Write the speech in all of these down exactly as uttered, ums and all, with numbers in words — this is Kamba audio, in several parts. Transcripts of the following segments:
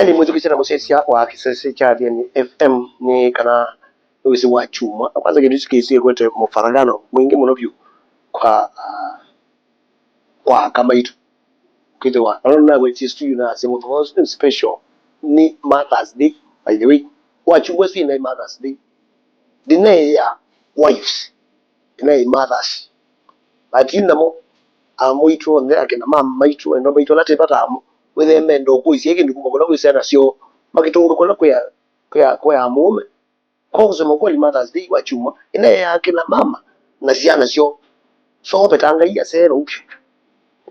Eli mwĩthukĩsya na mũsyaĩĩsya wa kĩsese kya Athiani F M nĩ kana nĩ wĩsĩ wa kyumwa. Na kwanza kĩndũ kĩsĩ kwete mũfaragano mwingĩ mũno vyũ kwa, ah, kwa aka maitũ. Kwĩthĩwa na nũndũ nawetie studio na asya mũthenya ũsu nĩ special, nĩ Mother's Day, by the way. Wa kyumwa si nĩ Mother's Day. Ndinaĩ ya wives, ndinaĩ mothers. But yu namo, amũitũ onthe, akina mama maitũ, endwa maitũ ala twĩ vata amo, wĩthĩe menda ũkũĩsya kĩndũ kuma kũla kwĩ syana syoo, makĩtũngwe kũla kwĩ a-, kwĩ a-, kwĩ amũũme. Kwa kusema kweli, Mother's Day wa kyumwa, ĩnaĩ ya akina mama na syana syoo. So, veta Ngai aseeva ũvyũ.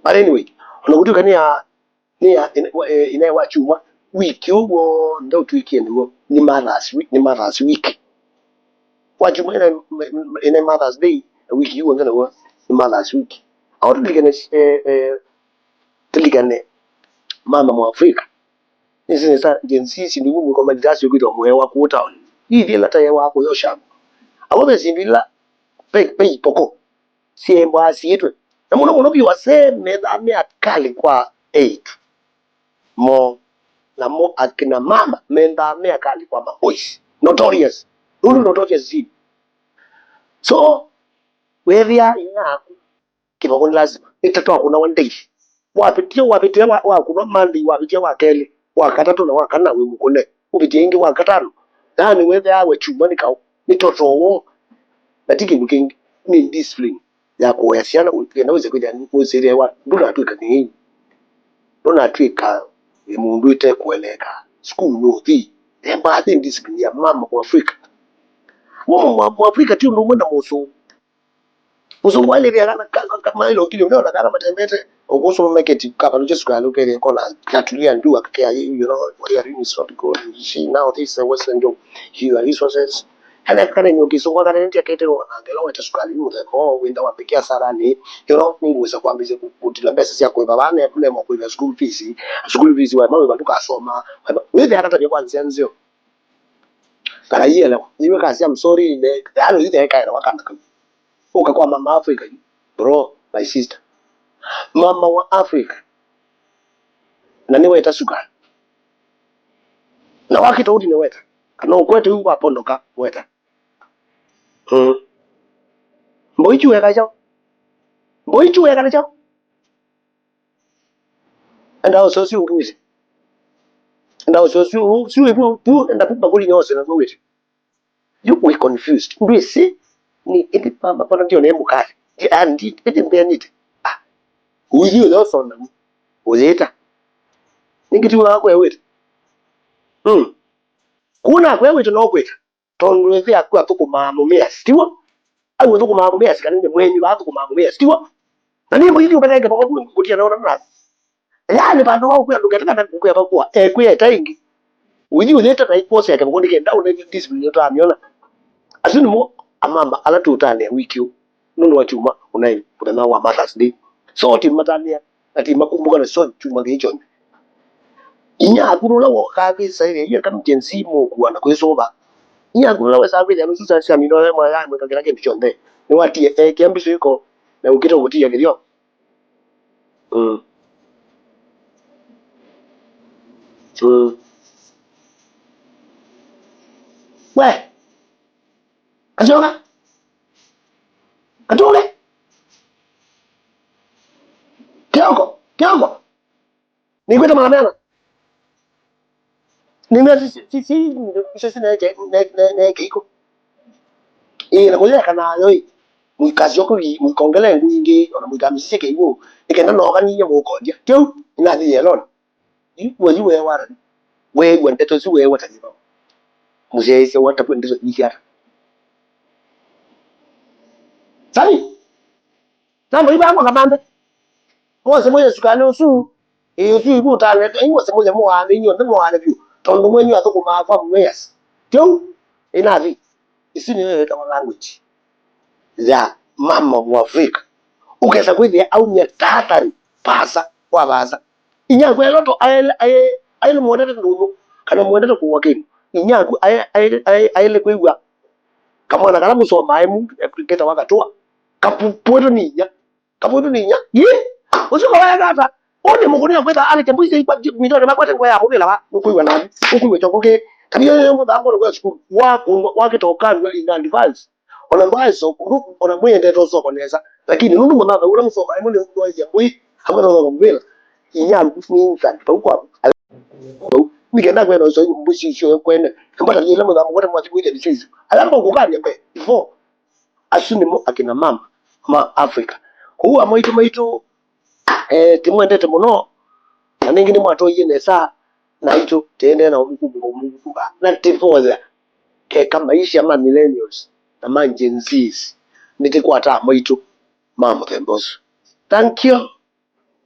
But anyway, ona kũtw'ĩka nĩ ya nĩ ya ĩna-, wa-, eh, ĩnaĩ wa kyumwa, wiki ũũ w'onthe ũtw'ĩkie nĩw'o nĩ Mother's Week, nĩ Mother's Week. Wa kyumwa ĩnaĩ, ĩnaĩ Mother's Day, na wiki yu w'onthe nĩw'o nĩ Mother's Week. Ao tũlilikane, eh, eh, tũlilikane mama Mwafrika. Nĩsĩ nesa Gen Z, syĩndũ imwe mwĩkomalithaa syũkĩtwa mũewa kũũ taoni. Ithyĩ ĩla taewa kũyosha. Avo ve syĩndũ ila ve, ve ipoko syĩmbwa syĩtwe. Na mũno mũno vyũ asee methaa me akali kwa eĩtu moo, namo akina mama methaa me akali kwa maboys. Notorious. Nũndũ notorious zii. So, weethĩa inya yaku kĩvako nĩ lazima. Nĩ ta twakũnawa daily. Wavĩtya, wavĩtya wa, wakũnwa Monday, wavĩtya wa kelĩ, wa katatũ na wa kana wĩ mũkũne. Ũvĩtya ĩngĩ wa katano. Yaani weethĩawa kyumwa nĩ kaũ, nĩ toto woo. Na ti kĩndũ kĩngĩ, nĩ discipline ya kũea syana, kenda wĩse kwĩthĩa wĩsĩlĩwa, ndũnatw'ĩka nĩ, ndũnatw'ĩka mũndũ ĩte kũeleeka. Sukulu nũthi. Embaa nĩ discipline ya mama Mwafrika. Mama Mwafrika ti ũndũ ũmwe na mũsũngũ. Mũsũngũ alĩvĩa kana ka, ka, ka, mailo kilo, ndio na kana matembete. Ũkũsoma meketi, kavalũkya sukalĩ, ũkethĩa kona, katulia ndu, akakea, you know, what you are doing is not good. You see, now this is a Western job. You are resources. Kana, kana ndio kĩsũngũ, kana ndio kete, na ngelo weta sukalĩ, mũtheko, wenda wambĩkia sarani, you know, nĩngwĩsa kwambĩsya kũ-, kũtila mbesa sya kũĩva vana, kũlema kũĩva school fees, school fees, waema wĩva ndũkasoma, waema, wĩthĩa kata kwa nzĩa nzeo. Kana ielewa, iwe kasi, I'm sorry, ne, yaani, ithe ekaelewa kana kau. Ũka kwa mama Africa, bro, my sister. Mama wa Africa. Na nĩ weta suka. Na wakita ũthi nĩ weta. Kana ũkwete yu wapondoka weta. Mm. Mboichu weka chao. Mboichu weka chao. Enda ũsĩ ũsu ũngĩ wĩsĩ. Enda ũsĩ ũsu, ũsu wĩ, enda kuma kũli nyose na wĩsĩ. You were confused. Ndwĩsĩ, nĩ ĩndĩ mama, mbona ndiona ĩ mũkalĩ? Ndi, ah, ndi, ĩndĩ mbeanĩte. Ah, ũithi ũyosona, ũyĩta. Nĩngĩ ti wakwe wĩta. Mm. Kuna kwe wĩta no kwĩta. Tondũ ĩthe aku athũkũmaa mũmĩasi, tiw'o? Au athũkũmaa mũmĩasi, kana nĩ mwenyu athũkũmaa mũmĩasi, tiw'o? Na nĩ mũithi ũmetheke vamwe kũtia naona na. Yaani, vandũ wa ũkwĩa ndũkete kana ngũkũ ya vakũa, ekwĩa ĩta ĩngĩ. Ũithi ũyĩte na ĩkwosa ya kĩvako nĩ kenda ũne discipline ũtamĩona. Asu nĩmo amama ala tũtanĩa wiki ũũ. Nũndũ wa kyumwa ũnaĩ mũthenya wa Mother's Day. So, timatanĩa, na timakumbuka na so kyumwa kĩĩ kyonthe. Inya aku nũla wokaa kwĩsaĩthya, iyo kana Gen Z mũkua na kwĩsũva. Inya aku nũla wesaa kwĩthĩa nũsu saa sya mino ya mwana ya mwĩka kĩla kĩndũ kyonthe. Nĩwatie ekĩa mbisũ iko, na ũkĩte ũkũtia kĩthyo. Mm. Mm. We! Kasyoka. Katũle. Kioko. Kioko. Nĩkwĩta mara meana. Nĩmea si, si, si, si, si, neke, ne, ne, neke iko. Ĩĩ, na kũyeka nayo ĩ. Mũikasyoka ĩ, mũikongele ngũ ingĩ, ona mũikamisisye kĩw'ũ. Nĩkenda noka ninyie mũkondya. Kĩu, inathi yeloni. Yu, we, yu weewa ata? Weew'a ndeto isu weew'a ta yĩva? Mũsyaĩĩsya watakw'a ndeto isu ata? Sai! Namba ibangwa kamande. Mose moya sukali usu. Ĩ, usu ibu utanete. Ai, Mose moya mwaane, inyuothe mwaane vyũ. Tondũ mwenyu athũkũmaa kwa mwĩasi. Kĩu, inathi. Isu nĩyo yĩtawa language ya mama Mwafrika. Ũkesa kwĩthĩa aumya tatari, vaasa kwa vaasa. Inyaku e loto aele, ae-, aele mwendete ndũnyũ, kana mwendete kũwa kĩndũ. Inyaku ae-, ae-, ae-, aele kwĩw'a kamwana kala mũsomae mu, ketawa katũa. Kapuetwe nĩ inya. Kapuetwe nĩ inya. Yĩ! Ũsu kawaya tata. Ũnĩ mũkũnĩa kwĩtha alĩte mbũi syĩ mitone makwete ngũa ya mũvĩla wa mũkwĩw'a nathi, mũkwĩw'a kyoko kĩ. Kavio yo mũthango kwa sukulu, wakũndwa, wakĩta ũkandwa in advance. Ona ndwaĩsa ũkũndũ, ona mwĩendete ũsoko nesa. Lakini nũndũ mũthanga ũla mũsoko aimwe nĩ ndwaĩsya mbũi, akweta ũsoko mũvĩla. Inya nĩ instant, pau kwa, pau. Nĩ kenda kwenda ũsoko mbũi sisyo kwene. Mbata yĩla mũthango kwete mwasi kwĩtha nisisu. Ala mbao kũkavya mbee, before. Asu nĩmo akina mama ma Africa. Kũu amwaitũ maitũ, eh, tĩmwendete mũno, na nĩngĩ nĩmwatũie nesa, naitũ tĩendee na ũmũkumbuka, ũmũkumbuka na tĩvoya keka maisha ma millennials na ma Gen Zs. Nĩtĩkwataa maitũ ma mũthemba ũsu. Thank you.